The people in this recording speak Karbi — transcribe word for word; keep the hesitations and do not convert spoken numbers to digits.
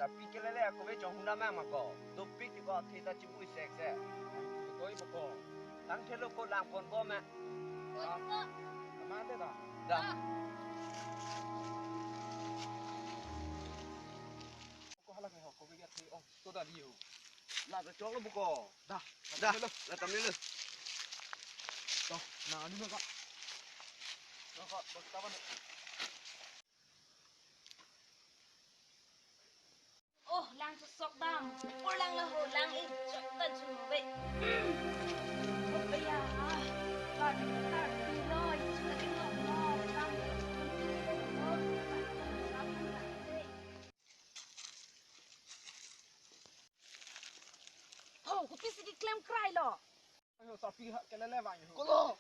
Tapi kelele ako ve chong hunda ma ma ko. Dopik ko athe ta chibu isek se. Ko ipo ko. Tang thelo ko lang pon ko ma. Ko ipo. Mande da. Da. Ko hala ke ho ko ve athe. Oh, to da liyo. La da chok lo buko. Da. Da. La tamle lo. To, na ani ma ka. Ko ko, ko ta ba. Oh, lang chosok dam. Pur lang lo ho, lang e chok ta chu be. Oh, be ya. Tar, tar, pi lo, chu ta lo, lo, lang. Ho, kopi si keklem krai lo. Ayo, tapi ha, kelele bang. Kolo.